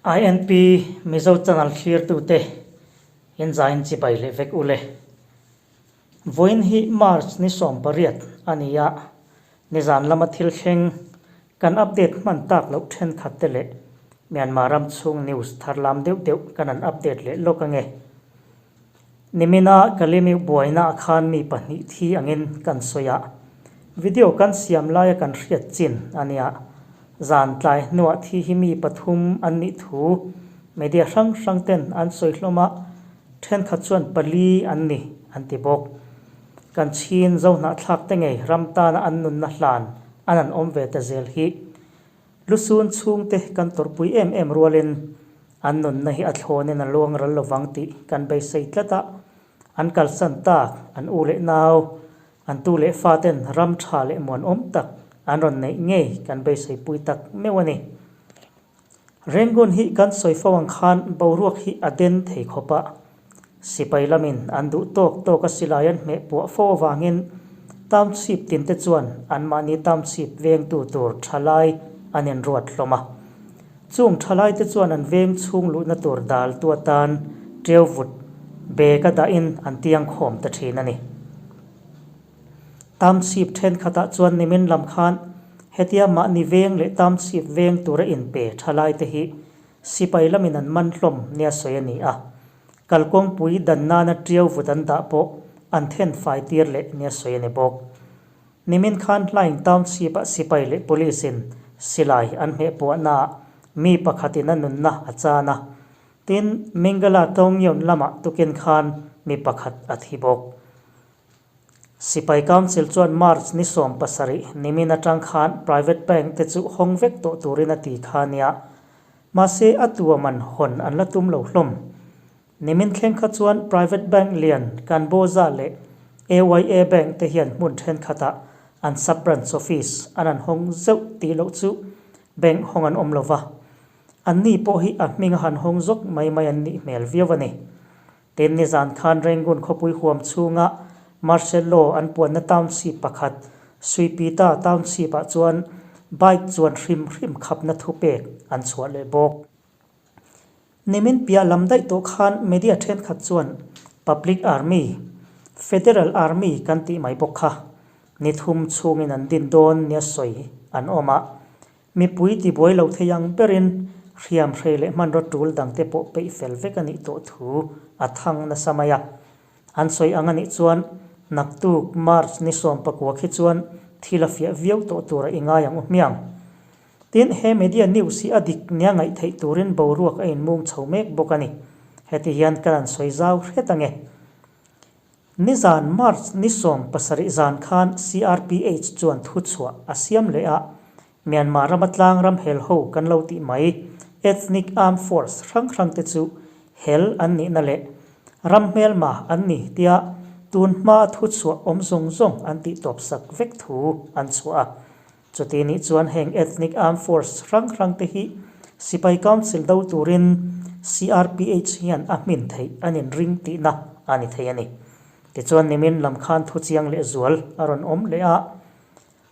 INP Mizo channel thlirtute inzain chibai leh vek ule. Vawiin hi March ni 18 a ni a, nizan lama thil thleng kan update hman tak loh thenkhat te leh Myanmar ram chhung news thar lam deuh deuh kan han update leh lawk ange. Nimina Kalemiu buainaah khan mi pahnih thi angin kan sawi a, video kan siam laia kan hriat chin a nia. Zan tlai hnuah thi hi mi pathum an nih thu media hrang hrang ten an sawi hlawm a, thenkhat chuan pali an ni an ti bawk. Kan chhin zohnahthlak te ngei ram tana an nunna hlan an han awm ve ta zel hi Lusun chhungte kan tawrhpui em em rualin an nunna hi a thlawnin a luang ral lovang tih kan beisei tlat a, an kalsan tak, an u leh nau, an tu leh faten ram tha leh muanawm tak an rawn neih ngei kan beiseipui tak meuh a ni. Rangoon hi kan sawi fo ang khan boruak hi a den thei khawp a, Sipai lamin an duh tawk tawk a silai an hmeh puah fo avangin township tinte chuan anmahni township vengtu tur thalai an inruat hlawm a. Chung thalaite chuan an veng chhung luhna tur dal tu atan teu vut bag a dahin an tiang khawm ta thin a ni. Township thenkhatah chuan nimin lam khan hetia mahni veng leh township veng tura inpe thalaite hi Sipai lamin an man hlawm nia sawi a ni a, kalkawngpui dan nana tiau vut an dah pawh an then fai tir leh nia sawi a ni bawk. Nimin khan Hlaing Township-ah sipai leh Police-in silai an hmeh puahnaah mi pakhatin a nunna a chan a, tin, Mingala Taungyon lamah tukin khan mi pakhat a thi bawk. Sipai Council chuan March ni 17 nimin atang khan Private Bank te chu hawng vek tawh turin a ti kha nia. Mahse a tua man hawn an la tum lo hlawm. Nimin thleng kha chuan Private Bank lian Kanboza leh AYA Bank te hian hmun thenkhatah an sub-branch office an han hawng zeuh tih loh chu bank hawng an awm lova. Anni pawh hi a hming a han hawng zawk mai mai an nih hmel viau a ni. Tin, nizan khan Rangoon khawpui huam chhunga Martial Law an puanna township pakhat, Suipita Township-ah chuan bike chuan hrim hrim khapna thupek an chhuah leh bawk. Nimin piah lam daih tawh khan media thenkhat chuan Public Army, Federal Army kan tih mai bawk kha, ni thum chhungin an din dawn nia sawi an awm a, Mipui tibuai lo thei ang berin hriam hrei leh hmanraw tul dangte pawh peih fel vek a nih tawh thu a thang nasa mai a. An sawi ang a nih chuan naktuk March ni 19 khi chuan thil a fiah viau tawh tura i ngai ang u hmiang. Tin, he media news hi a dik nia ngaih theih turin boruak a inmung chho mek bawk a ni. Heti hian ka rawn sawi zau hret ange. Nizan March ni 17 zan khan CRPH chuan thuchhuah a siam leh a, Myanmar rama tlang ram hel ho kan lo tih mai ethnic armed force hrang hrang te chu hel an nihna leh ram hmelma an ni tia tun hma thuchhuah awm zawng zawng an tih tawp sak vek thu an chhuah a. Chuti nih chuan heng ethnic armed force hrang hrang te hi Sipai Council do turin CRPH hian a hmin theih an inring tihna a ni thei a ni. Tichuan nimin lam khan thuchiang leh zual a rawn awm leh a,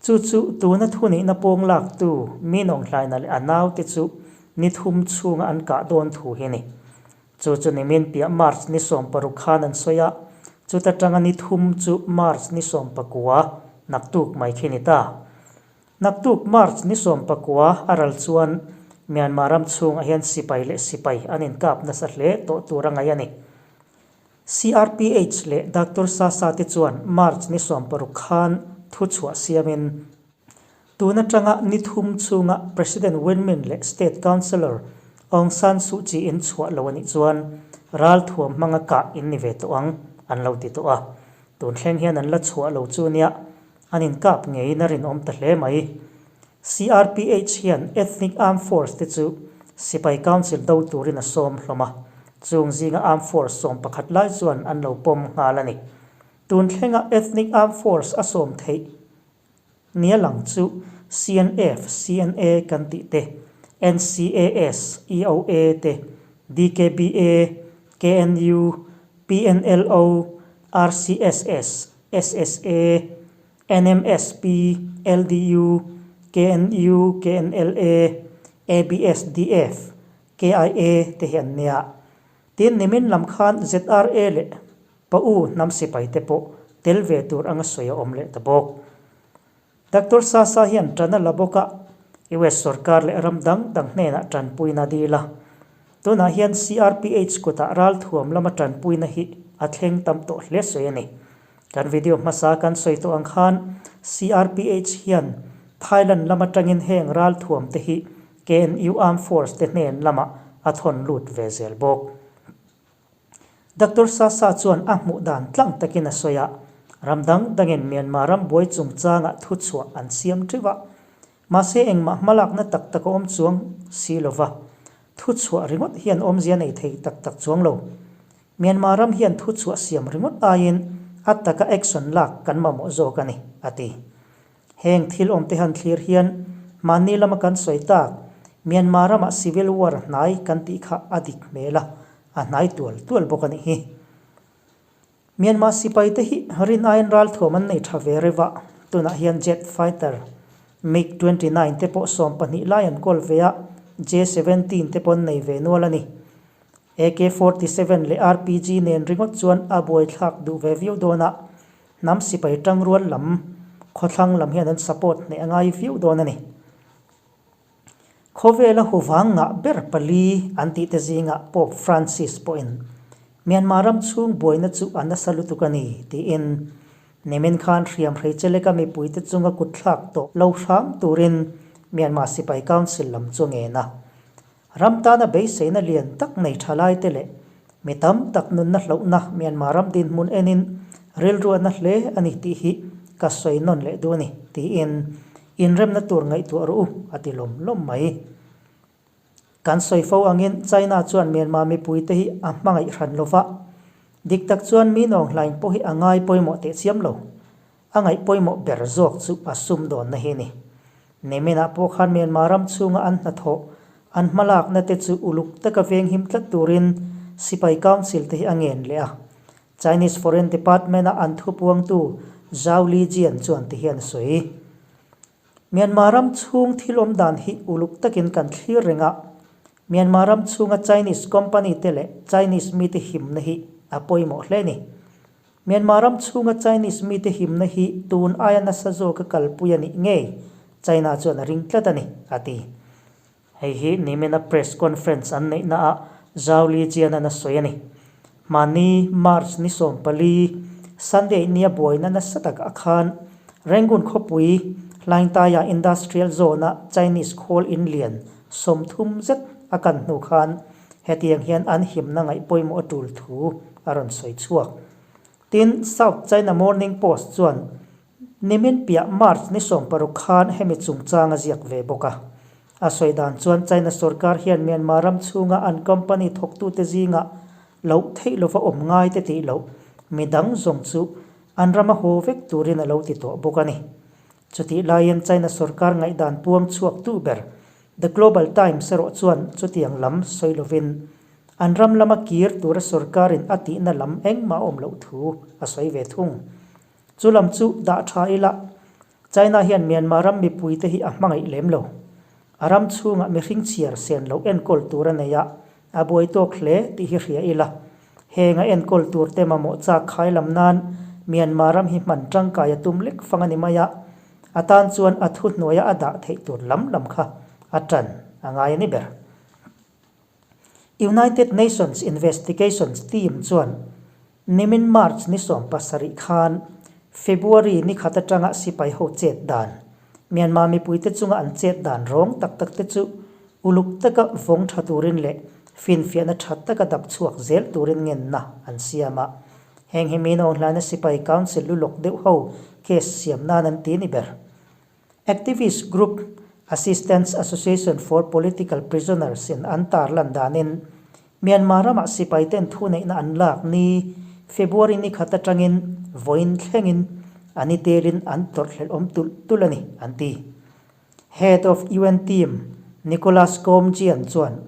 chu chu tuna thunihna pawng laktu mi nawnghlaina leh a naute chu ni thum chhunga an kah dawn thu hi a ni. Chu chu nimin piah March ni 16 khan an sawi a, chuta tanga ni thum chu March ni 19 naktuk mai khi ni ta. Naktuk March ni 19 a ral chuan Myanmar ram chhungah hian sipai leh sipai an inkap nasa hle tawh tur a ngaih a ni. CRPH leh Doctor Sasa te chuan March ni 16 khan thuchhuah siamin, Tun atanga ni thum chhunga President Win Myint leh State Counsellor Aung San Suu Kyi in chhuah lo a nih chuan ralthuam hmanga kah in ni ve tawh ang an lo ti tawh a. Tun thleng hian an la chhuah lo chu nia an inkap ngeiin a rinawm ta hle mai. CRPH hian Ethnic Armed Force te chu Sipai Council do turin a sawm hlawm a, chung zinga Armed Force 11 lai chuan an lo pawm nghal a ni. Tun thlenga Ethnic Armed Force a sawm theih Nia lang chu CNF, CNA kan tih te, NCAS, EOA te, DKBA, KNU, PNLO, RCSS, SSA, NMSP, LDU, KNU, KNLA, ABSDF, KIA te hi an nia. Tin, nimin lam khan ZRA leh Pa U hnam sipai te pawh tel ve tur anga sawi a awm leh ta bawk. Doctor Sasa hian ṭan a la bawk a, US sorkar leh ram dang dang hnenah ṭanpuina a dil a. Tunah hian CRPH kutah ralthuam lama ṭanpuina hi a thleng tam tawh hle sawi a ni. Kan video hmasa kan sawi tawh ang khan CRPH hian Thailand lam atangin heng ralthuam te hi KNU Armed Force te hnen lamah a thawn lut ve zel bawk. Doctor Sasa chuan a hmuh dan tlang takin a sawi a, ram dang dangin Myanmar ram buai chungchangah thuchhuah an siam ṭeuh a, mahse engmah hmalakna tak tak a awm chuang si lo va, thuchhuah ringawt hian awmzia nei thei tak tak chuang lo. Myanmar ram hian thuchhuah siam ringawt aiin a taka action lak kan mamawh zawk a ni, a ti. Heng thil awmte han thlir hian mahni lama kan sawi tak, Myanmar ramah civil war a hnai kan tih kha a dik hmel a, a hnai tual tual bawk a nih hi. Myanmar sipaite hi rin aiin ralthuam an nei tha ve reuh a, tunah hian jet fighter MiG 29 te pawh 12 lai an kawl ve a, J-17 te pawh an nei ve nual a ni. AK 47 leh RPG nen ringawt chuan a buaithlak duh ve viau dawn a, Hnam sipai tangrual lam khawthlang lam hian an support hneh a ngai viau dawn a ni. Khawvela huvang ngah ber pali an tih te zingah Pope Francis pawhin Myanmar ram chhung buaina chu a nasa lutuk a ni tiin nimin khan hriamhrei cheleka mipuite chunga kutthlak tawh lo hram turin Myanmar sipai council lam chu a ngen a. Ram tana beiseina lian tak nei tha laite leh mi tam tak nunna hlauhna Myanmar ram dinhmun enin rilruahna hle a ni tih hi ka sawi nawn leh duh a ni, tiin inremna tur ngaihtuah rawh u, a ti lawm lawm mai. Kan sawi fo angin China chuan Myanmar mipuite hi a hmangaih hran lova, dik tak chuan mi nawnghlain pawh hi a ngai pawimawh tehchiam lo. A ngaih pawimawh ber zawk chu a sumdawnna hi a ni. Niminah pawh khan Myanmar ram chhunga an hnathawh, an hmalakna te chu uluk taka venghim tlat turin Sipai Council te hi a ngen leh a. Chinese Foreign Department-a an thupuangtu Zhao Lijian chuan ti hian a sawi. Myanmar ram chhung thil awm dan hi uluk takin kan thlir reng a, Myanmar ram chhunga Chinese company te leh Chinese mite himna hi a pawimawh hle a ni. Myanmar ram chhunga Chinese mite himna hi tun aia nasa zawka kalpui a nih ngei China chuan a ring tlat a ni, a ti. Hei hi nimina press conference an neihnaah Zhao Lijian-a'n a sawi a ni. Hmani March ni 14, Sunday nia buaina nasa tak a khan Rangoon khawpui Hlaingtaia Industrial Zone-a Chinese khawl in lian 30 zet a kan hnu khan Hetiang hian an himna ngaih pawimawh a tul thu a rawn sawi chhuak. Tin, South China Morning Post chuan nimin piah March ni 16 khan hemi chungchang a ziak ve bawk a. A sawi dan chuan China sorkar hian Myanmar ram chhunga an company thawktute zingah loh theih lova awm ngai te tih loh midang zawng chu an rama haw vek turin a lo ti tawh bawk a ni. Chutih laiin China sorkar ngaihdan puang chhuaktu ber The Global Times erawh chuan chutiang lam sawi lovin an ram lama kir tura sorkarin a tihna lam engmah a awm loh thu a sawi ve thung. Chu lam chu dah tha ila, China hian Myanmar ram mipuite hi a hmangaih lem lo. A ram chhungah mihring chhiar sen loh enkawl tur a nei a, a buai tawk hle tih hi hria ila. Heng a enkawl turte mamawh chak khai lam nan Myanmar ram hi hman tangkai a tum lek fang a ni mai a, A tan chuan a thuhnuaia a dah theih tur lam lam kha a tan a ngai a ni ber. United Nations Investigations Team chuan nimin March ni 17 khan February ni khat atanga sipai ho chet dan, Myanmar mipuite chunga an chet dan rawng tak tak te chu uluk taka vawng tha turin leh finfiahna tha taka dap chhuak zel turin ngenna an siam a. Heng hi min awn hlaina sipai council lu lawk deuh ho case siam nan an ti ni ber. Activist group Assistance Association for Political Prisoners in an tarlan danin Myanmar ramah sipai ten thuneihna an lak ni February ni khat atangin vawiin thlengin a ni telin an tawrhhlelh awm tulh tulh a ni an ti. Head of UN team Nicholas Koumjian chuan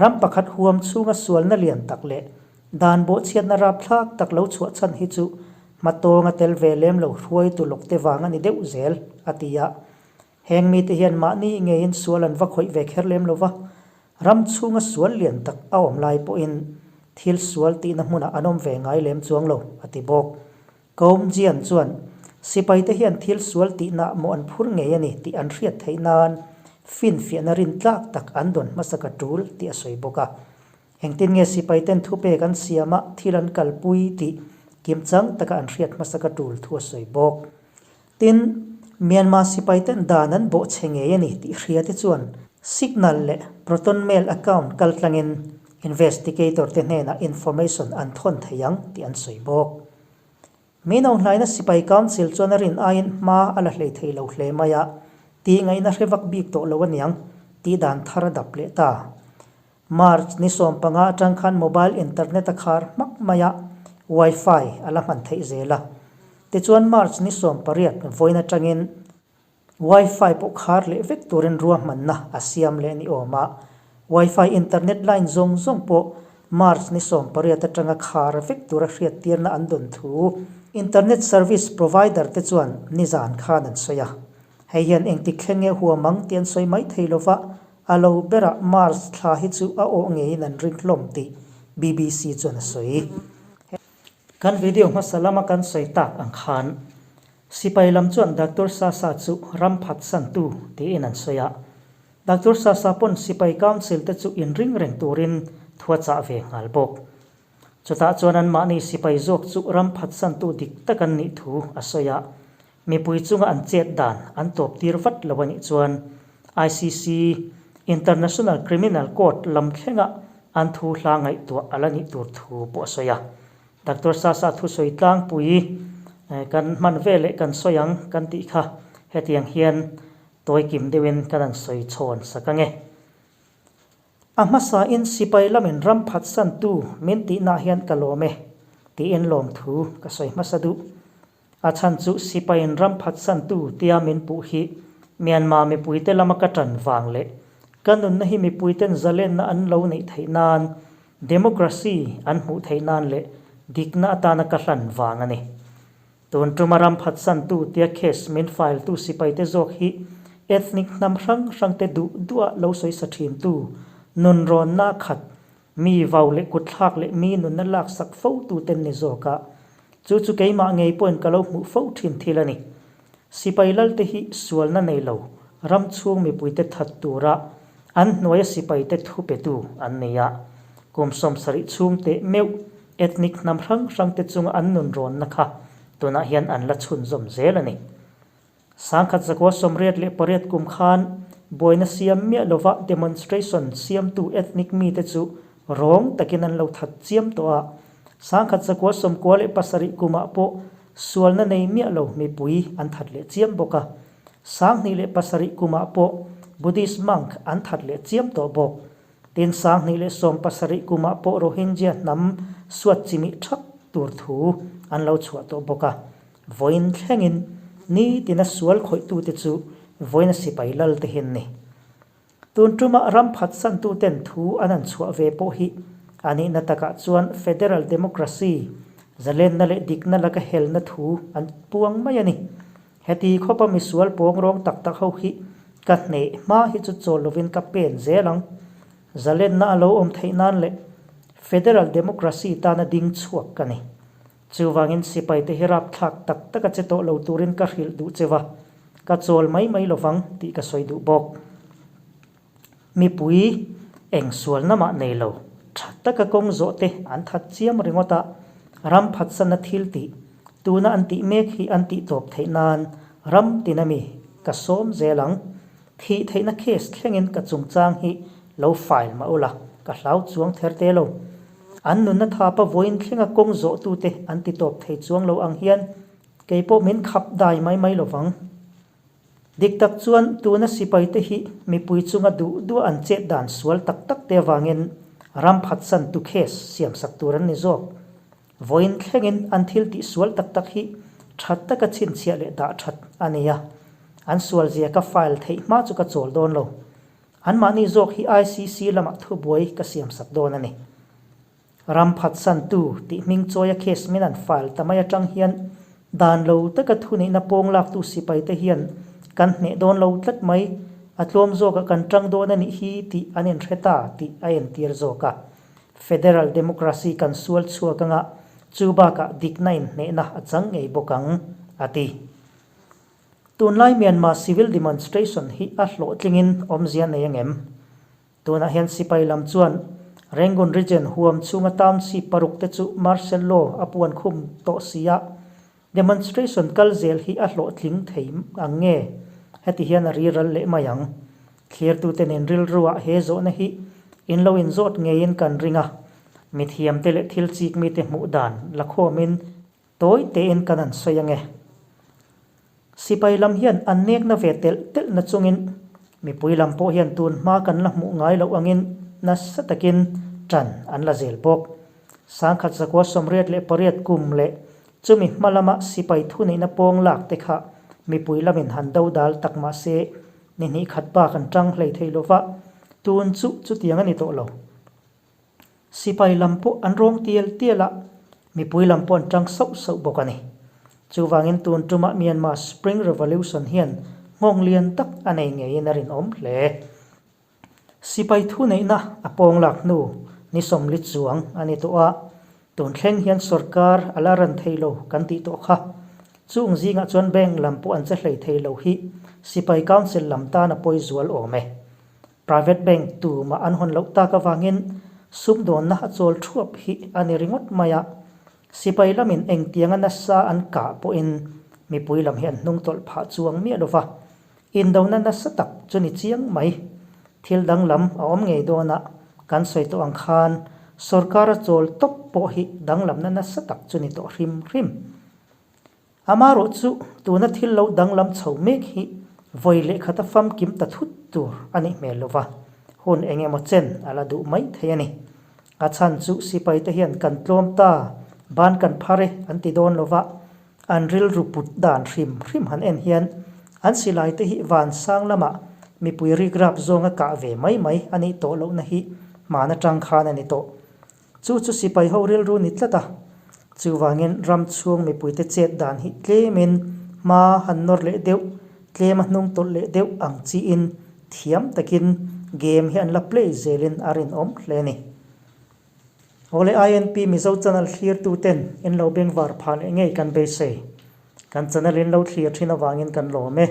ram pakhat huam chhunga sualna lian tak leh dan bawhchhiatna rapthlak tak lo chhuah chhan hi chu hmatawnga tel ve lem lo hruaitu lawkte vang a ni deuh zel, a ti a. Heng mite hian mahni ngeiin sual an va khawih ve kher lem lo va. Ram chhunga sual lian tak a awm lai pawhin thil sual tihna hmunah an awm ve ngai lem chuang lo, a ti bawk. Koumjian chuan, Sipaite hian thil sual tihna maw an phur ngei a ni tih an hriat theih nan finfiahna rintlak tak an dawn hmasa ka tul tih a sawi bawk a. Engtin nge sipaiten thupek an siam a, thil an kalpui tih kimchang taka an hriat hmasa ka tul thu a sawi bawk. Tin, Myanmar sipaiten dan an bawhchhe ngei a ni tih hriate chuan Signal leh Proton Mail account kaltlangin investigator te hnenah information an thawn thei ang tih an sawi bawk. Min au hnaina sipai council chuan a rin aiin hma a la hlei thei lo hle mai a, tih ngaihna hre vak bik tawh lo aniang tih dan thar a dap leh ta. March ni 15 atang khan mobile internet a khar hmak mai a, Wi-Fi a la hman theih zel a. Tichuan March ni 18 vawiin atangin Wi-Fi pawh khar leh vek turin ruahmanna a siam leh ni awm a. Wi-Fi internet line zawng zawng pawh March ni 18 atanga khar vek tura hriattirna an dawn thu internet service provider te chuan nizan khan an sawi a. Hei hian engtik thleng nge huam ang tih an sawi mai thei lova, A lo berah March thla hi chu a awh ngeiin an ring hlawm tih BBC chuan a sawi. Kan video hmasa lama kan sawi tak ang khan sipai lam chuan Doctor Sasa chu ram phatsantu tiin an sawi a. Doctor Sasa pawn sipai council te chu inring reng turin thu a chah ve nghal bawk. Chutah chuan anmahni sipai zawk chu ram phatsantu dik tak an nih thu a sawi a. Mipui chunga an chet dan an tawp tir vat lo a nih chuan ICC, International Criminal Court, lam thlenga an thu hla ngaihtuah a la nih tur thu pawh a sawi a. Doctor Sasa thusawi tlangpui kan hman veleh kan sawi ang kan tih kha hetiang hian tawikim deuhin kan han sawi chhawn sak ange. A hmasain sipai lamin ram phatsantu min tihnaah hian ka lawm e tiin lawmthu ka sawi hmasa duh. A chhan chu sipaiin ram phatsantu tia min puh hi Myanmar mipuite lama ka ṭan vang leh ka nunna hi mipuiten zalenna an lo neih theih nan, democracy an hmuh theih nan leh dikna atana ka hlan vang a ni. Tun ṭuma ram phatsantu tia case min file tu sipaite zawk hi ethnic hnam hrang hrangte duh duha lo sawisa ṭhintu nunrawnna khat Mi vau leh kutthlak leh mi nunna laksak fo tuten ni zawk a, chu chu keimah ngei pawhin ka lo hmuh fo thin thil a ni. Sipai lalte hi sualna nei lo, ram chhung mipuite that tura an hnuaia sipaite thu petu an ni a. Kum 70 chhung teh meuh ethnic hnam hrang hrangte chunga an nunrawnna kha tunah hian an la chhunzawm zel a ni. 1988 kum khan buaina siam miah lova demonstration siamtu ethnic mite chu rawng takin an lo that chiam tawh a. 1997 kumah pawh sualna nei miah lo mipui an that leh chiam bawk a. 2007 kumah pawh Buddhist monk an that leh chiam tawh bawk. Tin, 2017 kumah pawh Rohingya hnam suat chimih thak tur thu an lo chhuah tawh bawk a. Vawiin thlengin nitina sual khawihtute chu vawiina sipai lal te hi an ni. Tun tumah ram phatsantuten thu an han chhuah ve pawh hi a nihna takah chuan Federal Democracy, zalenna leh dikna laka helna thu an puang mai a ni. Heti khawpa misual pawng rawng tak tak ho hi ka hneh hma hi chu chawl lovin ka pen zel ang. Zalenna a lo awm theih nan leh Federal Democracy tana ding chhuak ka ni. Chuvangin sipaite hi rapthlak tak tak a che tawh lo turin ka hrilh duh che va, ka chawl mai mai lovang tih ka sawi duh bawk. Mipui eng sualna mah nei lo, tha taka kawng zawh te an that chiam ringawt a, ram phatsanna thil tih, tuna an tih mek hi an tih tawp theih nan ram tina mi ka sawm zel ang. Thih theihna case thlengin ka chungchang hi lo file mah ula, ka hlau chuang ther te lo. An nunna thapa vawiin thlenga kawng zawhtute an ti tawp thei chuang lo ang hian kei pawh min khap dai mai mai lovang. Dik tak chuan tuna sipaite hi mipui chunga duh duh an chet dan sual tak tak te avangin ram phatsantu case siamsak tur an ni zawk. Vawiin thlengin an thil tih sual tak tak hi tha taka chhinchhiah leh dah that a ni a, an sualzia ka file theih hma chu ka chawl dawn lo. Anmahni zawk hi ICC lamah thubuai ka siamsak dawn a ni. Ram phatsantu tih hming chawia case min an file ta mai atang hian dan lo taka thuneihna pawng laktu sipaite hian kan hneh dawn lo tlat mai. a tlawm zawkah kan tang dawn a nih hi tih an inhre ta tih a entir zawk a. Federal Democracy kan sual chhuak anga chu bakah dikna inhnehna a chang ngei bawk ang, a ti. Tunlai Myanmar civil demonstration hi a hlawhtlingin awmzia nei angem? Tunah hian sipai lam chuan Rangoon region huam chhunga township paruk te chu martial law a puan khum tawh si a, demonstration kal zel hi a hlawhtling thei ang nge? Heti hian a riral leh mai ang. Thlirtute nen rilruah he zawhna hi in lo inzawt ngeiin kan ring a, mithiamte leh thil chik mite hmuh dan la khawmin Tawi tein kan han sawi ange. Sipai lam hian an nekna ve telh telh na chungin mipui lam pawh hian tun hma kan la hmuh ngai loh angin nasa takin tan an la zel bawk. Sangkhat zakua 88 kum leh chumi hma lama sipai thuneihna pawng lak te kha mipui lamin han do dal tak mah se ni hnih khat bak an tang hlei thei lova, tun chu chutiang a ni tawh lo. Sipai lam pawh an rawng tial tial a, mipui lam pawh an tang sauh sauh bawk a ni. Chuvangin tun tumah Myanmar Spring Revolution hian nghawng lian tak a nei ngeiin a rinawm hle. Sipai thuneihna a pawng lak hnu ni 40 chuang a ni tawh a, tun thleng hian sorkar a la ran thei lo kan tih tawh kha. Chung zingah chuan bank lam pawh an che hlei thei lo hi Sipai Council lam tan a pawi zual awm e. Private bank tumah an hawn loh tak avangin sumdawnna a chawl thuap hi a ni ringawt mai a, sipai lamin engtianga nasa an kah pawhin mipui lam hi an hnung tawlh phah chuang miah lova, indona nasa tak chu ni chiang mai. Thil danglam a awm ngei dawn a, kan sawi tawh ang khan sorkar a chawl tawp pawh hi danglamna nasa tak chu ni tawh hrim hrim. Amarawh chu tuna thil lo danglam chho mek hi vawi lehkhat a famkim ta thut tur a nih hmel lova, hun eng emaw chen a la duh mai thei a ni. A chhan chu sipai te hian kan tlawm ta, ban kan phar e an ti dawn lova, an rilru put dan hrim hrim han en hian an silai te hi vansang lamah mipui rikrap zawnga kah ve mai mai a nih tawh lohna hi hman atang khan a ni tawh. Chu chu sipai ho rilru ni tlat a, chuvangin ram chhung mipuite chet dan hi tlemin hma han nawr leh deuh, tlem a hnung tawlh leh deuh ang chiin thiam takin game hi an la play zelin a rinawm hle a ni. Awle INP Mizo channel thlirtu ten in lo bengvar phah leh ngei kan beisei. Kan channel in lo thlir thin avangin kan lawm e.